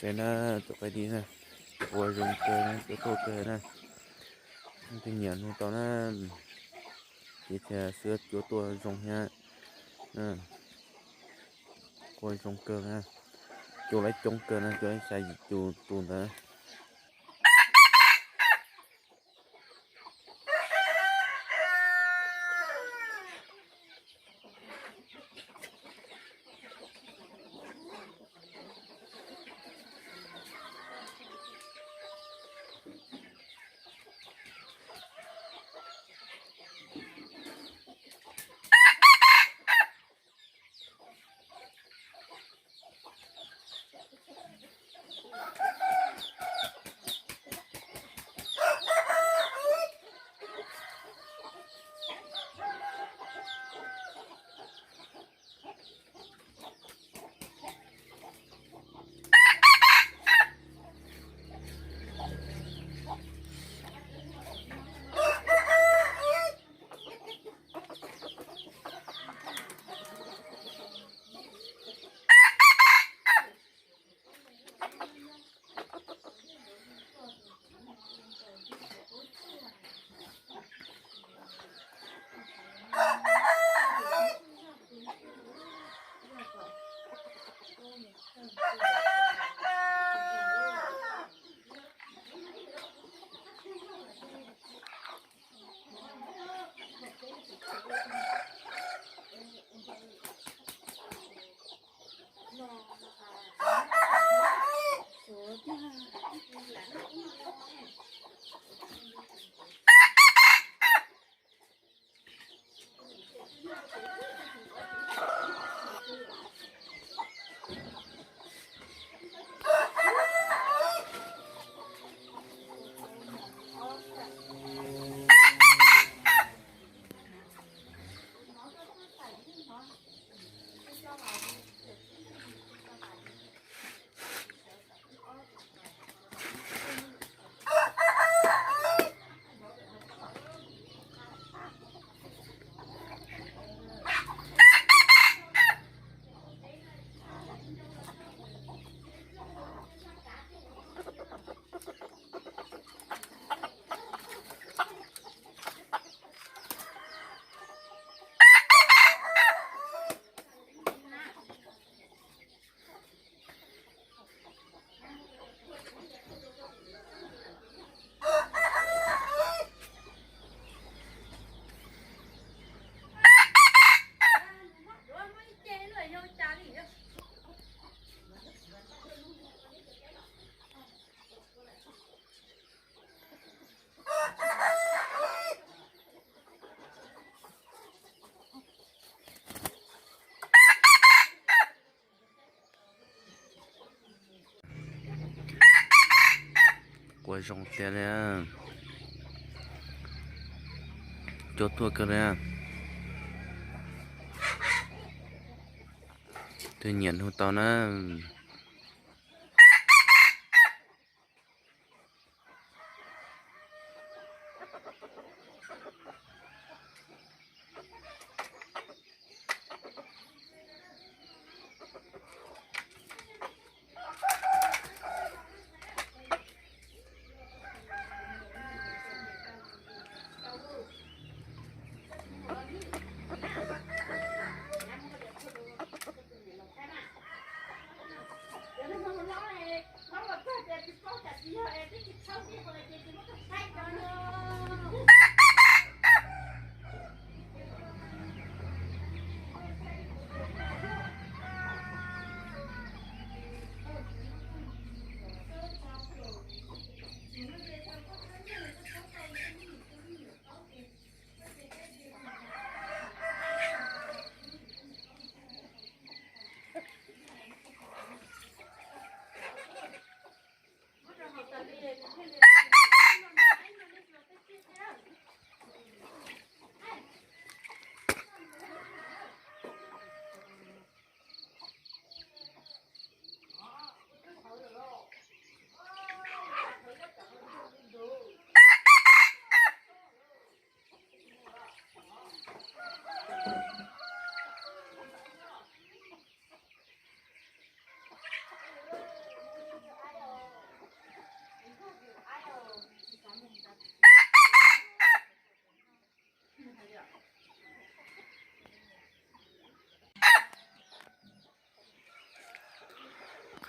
Peb na, cov qaib dib na, ua zoo kawg na, cua tuaj kawg na. Leej twg nyiam hu tau na, ces thiaj xwb, cua tuaj zoo thiab. Ua zoo kawg na, cua laib coob kawg na, cua laib xya yim tus tus ntawd. Ua zoo tiag li, cua tuaj kawg li. Twg nyiam hu tau na.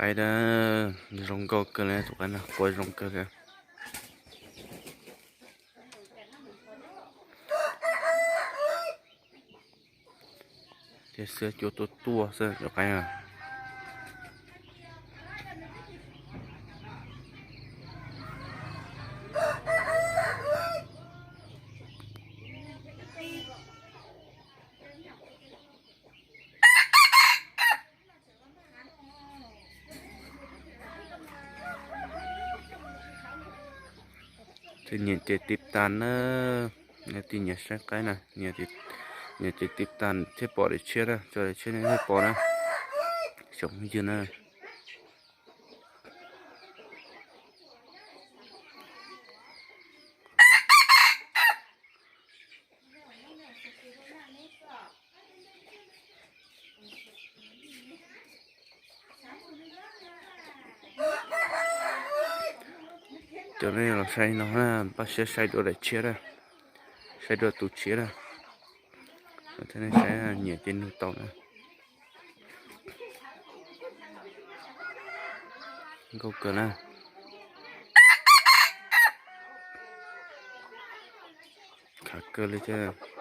Qaib na, zoo nkauj kawg li, tus qaib no qua zoo kawg li. Thiab xwb cua tuaj tuaj xwb cov qaib no. Thiab nias ces tib tas na, nej tib nyiam saib qaib na, nias ces tib tas thiaj pom daim tshiab na, tso daim tshiab nej thiaj pom na, xyov yog na. Cov nej los saib no na, npaj siab saib dua daim tshiab na, saib dua tus tshiab na, thiab nej saib nyiam ces nug tau na. Nkauj kawg na. Khav kawg li thiab.